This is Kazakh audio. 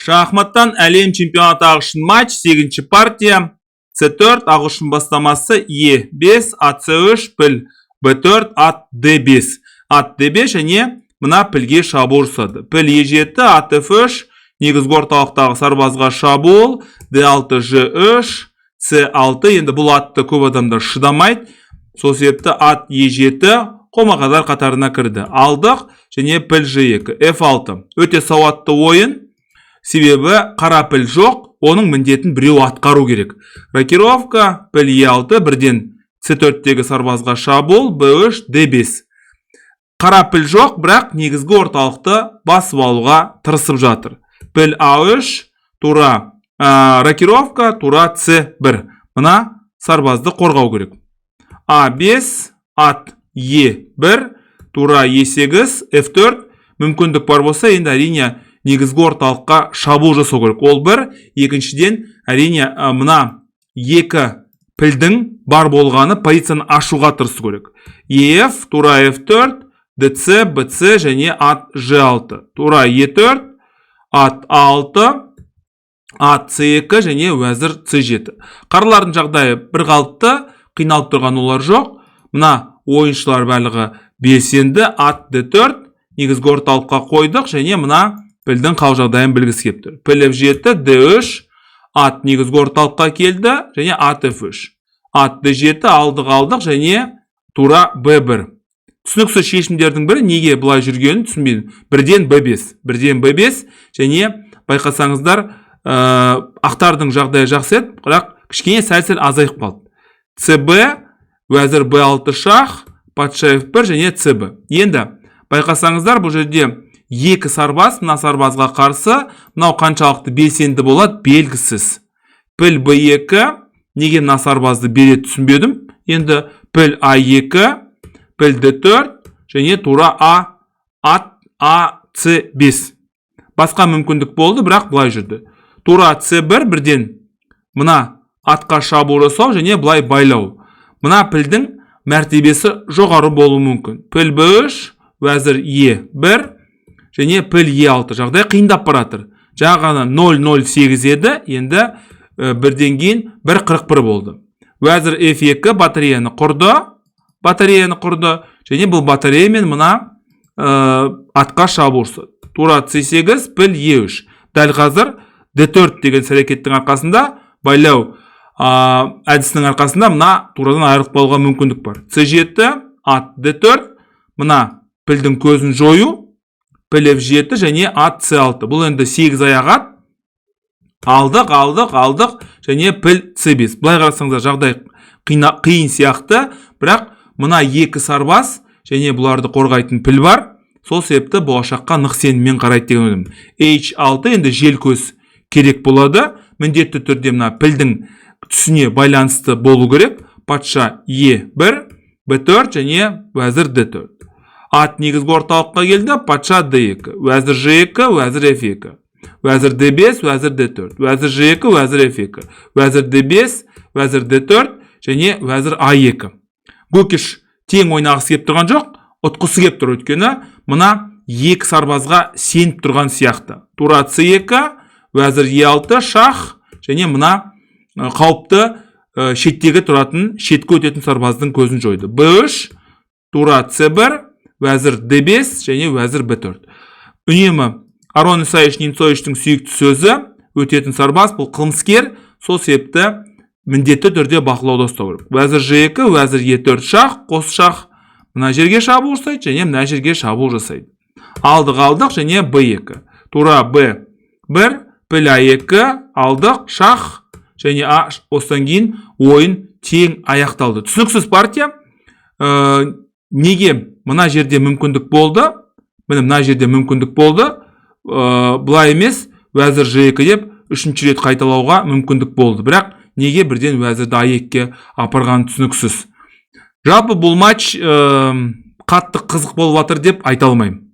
Шахматтан әлем чемпионаты ағылшын матч, 8 партия. С4, ағылшын бастамасы, Е5, АЦ3, піл Б4, ат Д5. Ат Д5 және мына пілге шабуыл жасады. Піл Е7, ат F3, негізгі орталықтағы сарбазға шабуыл, Д6, Ж3, С6. Енді бұл атты көп адамдар шыдамайды. Сол себепті ат Е7 қолма-қатар қатарына кірді. Алдық және піл Ж2, F6. Өте сауатты ойын. Себебі қара піл жоқ, оның міндетін біреу атқару керек. Рокировка, піл Е6, бірден С4-тегі сарбазға шабуыл, Б3, Д5. Қара піл жоқ, бірақ негізгі орталықты басып алуға тырысып жатыр. Піл А3, тура рокировка, тура С1. Мына сарбазды қорғау керек. А5, ат Е1, тура Е8, F4. Мүмкіндік бар болса, енді, әрине, негізгі орталыққа шабуыл жасау керек. Ол бір. Екіншіден, әрине, мына екі пілдің бар болғаны позицияны ашуға тырысу керек. ЕФ, тура F4, ДЦ, БЦ және ат Ж6. Тура Е4, ат А6, ат С2 және уәзір С7. Қаралардың жағдайы бір қалыпты, қиналып тұрған олар жоқ. Мына ойыншылар барлығы белсенді. Ат Д4, негізгі орталыққа қойдық және мына пілдің қал жағдайын білгісі келіп тұр. Піл F7, D3, ат негізгі орталыққа келді және ат F3. Ат D7, алдық, алдық және тура B1. Түсініксіз шешімдердің бірі, неге бұлай жүргенін түсінбедім. Бірден B5, бірден B5 және байқасаңыздар, ақтардың жағдайы жақсы еді, бірақ кішкене сәл-сәл азайып қалды. CB, уәзір B6 шах, патша F1 және CB. Енді байқасаңыздар, бұл жерде екі сарбаз мына сарбазға қарсы, мынау қаншалықты белсенді болады, белгісіз. Піл Б2, неге мына сарбазды береді, түсінбедім. Енді піл А2, піл Д4 және тура А, ат А, С5. Басқа мүмкіндік болды, бірақ былай жүрді. Тура С1, бірден мына атқа шабуыл жасау және былай байлау. Мына пілдің мәртебесі жоғары болуы мүмкін. Піл Б3, уәзір Е1 және піл Е6. Жағдай қиындап бара жатыр. Жаңа ғана 0.08 еді, енді бірден кейін 1.41 болды. Уәзір F2, батареяны құрды, батареяны құрды және бұл батареямен мына атқа шабуыл жасады. Тура C8, піл E3. Дәл қазір D4 деген іс әрекеттің арқасында, байлау әдісінің арқасында мына турадан айырылып қалуға мүмкіндік бар. C7, ат D4, мына пілдің көзін жою, піл F7 және ат C6. Бұл енді 8 аяқ ат. Алдық, алдық, алдық және піл C5. Былай қарасаңыздар, жағдай қиын сияқты, бірақ мына екі сарбаз және бұларды қорғайтын піл бар. Сол себепті болашаққа нық сеніммен қарайды деген ойдамын. H6, енді жел көз керек болады. Міндетті түрде мына пілдің түсіне байланысты болу керек. Патша Е1, Б4 және уәзір Д4. Ат негізгі орталыққа келді, патша Д2, уәзір Ж2, уәзір Ф2. Уәзір Д5, уәзір Д4, уәзір Ж2, уәзір Ф2, уәзір Д5, уәзір Д4 және уәзір А2. Гукеш тең ойнағысы келіп тұрған жоқ, ұтқысы келіп тұр, өйткені мына екі сарбазға сеніп тұрған сияқты. Тура С2, уәзір Е6, шах және мына қауіпті шеттегі тұратын, шеткі өтетін сарбаздың көзін жойды. Б3, тура С1, уәзір Д5 және уәзір Б4. Үнемі Арон Исаевич Нимцовичтің сүйікті сөзі: өтетін сарбаз бұл қылмыскер, сол себепті міндетті түрде бақылауда ұстау керек. Уәзір Ж2, уәзір Е4 шах, қос шах, мына жерге шабуыл жасайды және мына жерге шабуыл жасайды. Алдық, алдық және Б2. Тура Б1, піл А2, алдық, шах және А. Осыдан кейін ойын тең аяқталды. Түсініксіз партия. Неге мына жерде мүмкіндік болды? Міне, мына жерде мүмкіндік болды. Былай емес, уәзір Ж2 деп үшінші рет қайталауға мүмкіндік болды. Бірақ неге бірден уәзірді А2-ге апарғаны түсініксіз. Жалпы бұл матч қатты қызық болып жатыр деп айта алмаймын.